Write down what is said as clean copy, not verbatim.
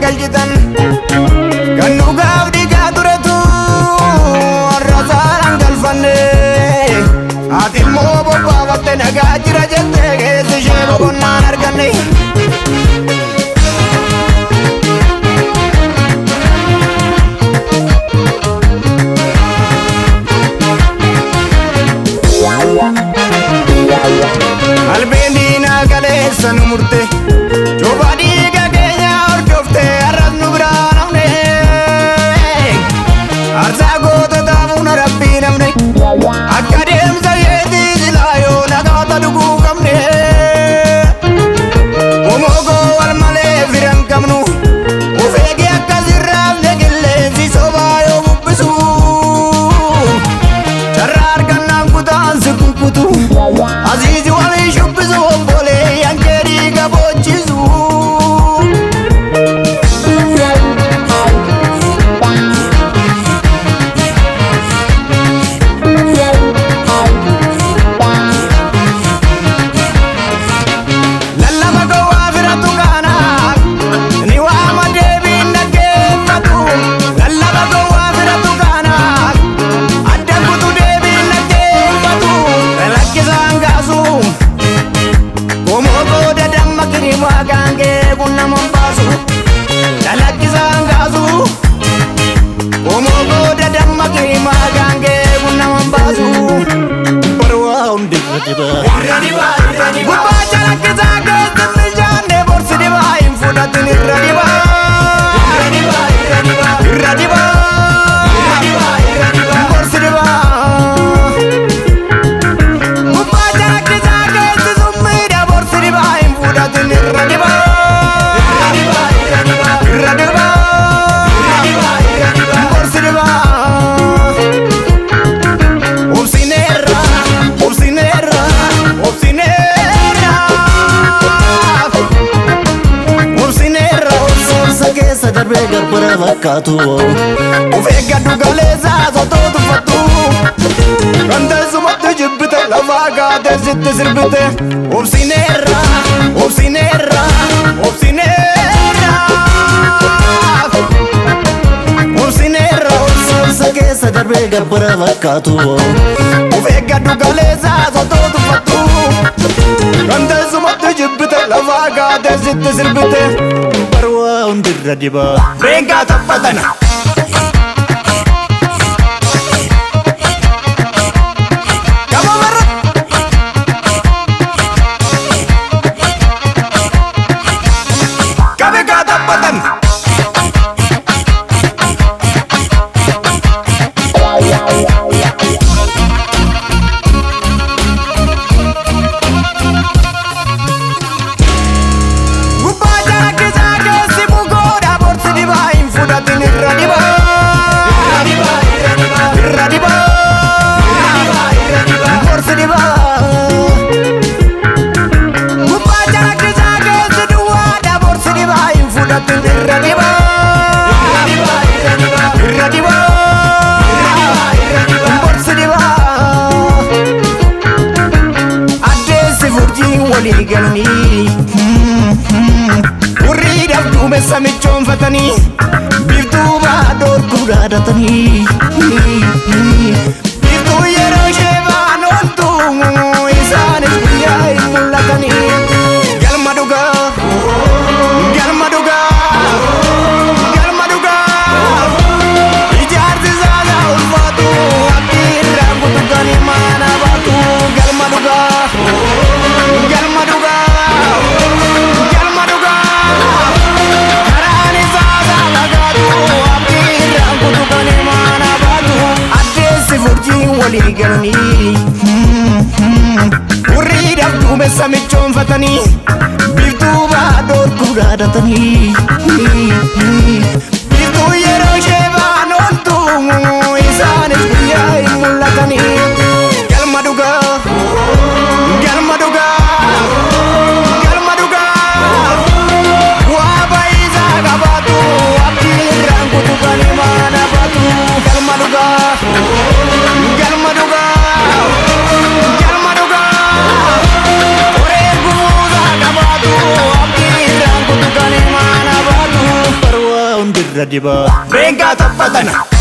Galchitan kan dhugaaf dhiigaa turetu har'a saaraan galfanne. Ati immoo bobbaafatte nagaa jira jettee keessi ishee boqonnaan arganne. Albeen diinaa kaleessa nu murte, cufa dhiiga keenya hordofte, har'as nu biraa namne. Aarsaa gootota fuuna rabbii namne, akka deemsa keetii silaa yoo nagaata dhuguu qabne. Homoogoo wal malee firan qabnu, of eegi akka sirraafne qilleensi sobaa yoo bubbisu. Carraa argannaan kutaan si kukkutu, asiisi walii shubbisu, obboleeyyan kee dhiiga boochisu. Lallaba gowwaa firatu kaanaaf ni waama deebiin dhaggeeffatu. Lallaba gowwaa firatu kaanaaf adda kutu deebiin dhaggeeffatu. Lakkisaan kaasu qomoo booda damma kirimaa gaangee kun nama hin baasu. Lalakkisaan kaasu qomoo booda damma kirimaa gaangee kun nama hin baasu. Barwaa hundi irra dibaa. Gubbaa calaqqisaa keessi mijaanne borsi dibaa hin fudhatin irra dibaa. Irra dibaa. Borsi dibaa. Gubbaa calaqqisaa keessi summiidha borsi dibaa hin fudhatin irra dibaa. Irra dibaa. Borsi dibaa. Obsineerra, obsineerra, obsineerra. Obsineerra, Obsa keessa darbee garbara fakkaatu. Of eeggadhu galeessaa sotoo tuffattu. Kan teessumatti jibbite lafaa kaatee sitti sirbite. Obsineerra, obsineerra, obsineerra. Obsineerra, Obsa keessa darbee garbara fakkaatu. Of eeggadhu galeessaa sotoo tuffattu. Kan teessumatti jibbite lafaa kaatee sitti sirbite. Barwaa hundi irra dibaa. Reengaa taphatana. Gama barra. Qabe kaa taphatan. Gubbaa calaqqisaa keessi bukoodha borsi dibaa hin fudhatin irra dibaa. Irra dibaa. Borsi dibaa. Gubbaa calaqqisaa keessi duwwaadha borsi dibaa hin fudhatin irra dibaa. Irra dibaa. Borsi dibaa. Addeessi furjiin walii galanii hurriidhaaf duumessa michoonfatanii biiftuu baadhoorkuu dhaadatanii biiftuu yeroo ishee baan ooltu isaanis guyyaa hin mul'atanii. Galma dhugaa, galma dhugaa, galma dhugaa, ijaarsi isaa ulfaatu, abdii irraan kutukanii maana baatu. Galma dhugaa, galma dhugaa, galma dhugaa, karaan isaa fagaatu, abdii irraan kutukanii maana baatu. Addeessi furjiin walii galanii hurriidhaaf duumessa michoonfatanii biiftuu baadhoorkuu dhaadatanii biiftuu yeroo ishee baan ooltu isaanis guyyaa hin mul'atanii. Galma dhugaa, galma dhugaa, galma dhugaa, waa baay'isaa qabaatu, abdii irraan kutukanii maana baatu. Galma dhugaa, galma dhugaa, galma dhugaa, qoree gufuusaa qabaatu, abdii irraan kutukanii maana baatu. hundirra dibaa. Reengaa taphatana.